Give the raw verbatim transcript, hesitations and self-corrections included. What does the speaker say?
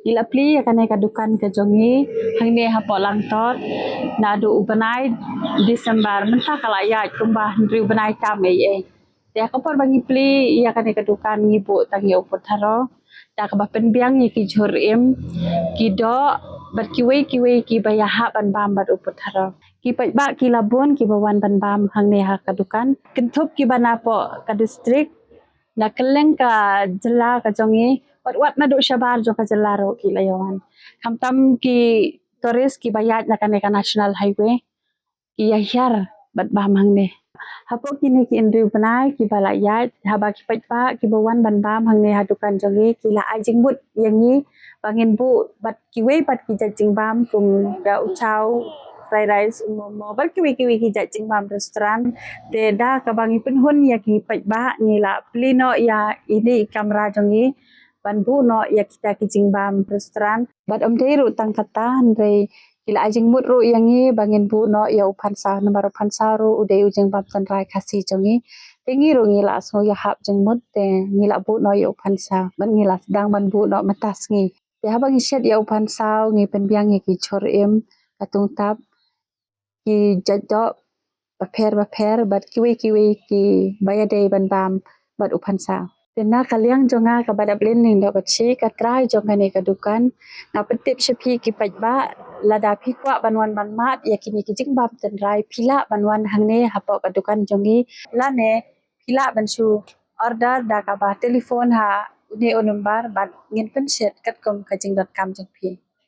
Ngi la plie ïa kane ka dukan ka jong ngi hangne hapoh Langtor naduh u bnai December, mynta ka la ïaid kumba hynriew bnai tam ei ei. Te ha ka por ba ngi plie ïa kane ka dukan ngi buh tang ïa u pud tharo da kaba pynbiang ïa ki jhur im, ki doh bad kiwei kiwei kiba ïahap ban bam bad u pud tharo. Ki paidbah ki la bun kiba wan ban bam hangne ha ka dukan, kynthup kiba napoh ka district, na kylleng ka jylla ka jong ngi, wat wat naduh shabar jong ka jylla ruh ki la ïa wan. Khamtam ki tourist kiba ïaid na kane ka national highway ki ïa hiar bad bam hangne. Hapoh kine ki hynriew bnai kiba la ïaid, haba ki paidbah kiba wan ban bam hangne ha dukan jong ngi ki la ai jingmut ïa ngi ba ngin buh bad kiwei pat ki jait jingbam kum da u chow, fried rice, u momo bad kiwei kiwei ki jait jingbam restaurant. Te da kaba ngi pynhun ïa ki paidbah ngi la plie noh ïa ine i kamra jong ngi ban buh noh ïa kita ki jingbam restaurant. Bad ym dei ruh tang kata, hynrei ki la ai jingmut ruh ïa ngi ba ngin buh noh ïa u phan saw, namar u phan saw ruh u dei u jingbam tynrai Khasi jong ngi. Te ngi ruh ngi la sngew ïahap jingmut te ngi la buh noh ïa u phan saw bad ngi la sdang ban buh noh mynta sngi. Te haba ngi shet ïa u phan saw ngi pynbiang ïa ki jhur im, ka tungtap, ki jait doh bapher bapher bad kiwei kiwei kiba ïadei ban bam bad u phan saw. Te na ka liang jong nga kaba dap lynti lyngdoh ka shi, ka trai jong kane ka dukan, nga pyntip sha phi ki paidbah, lada phi kwah ban wan ban mad ïa kine ki jingbam tynrai phi lah ban wan hangne hapoh ka dukan jong ngi, lane phi lah ban shu order da kaba telephone ha une u number bad ngin pynshet katkum ka jingdonkam jong phi.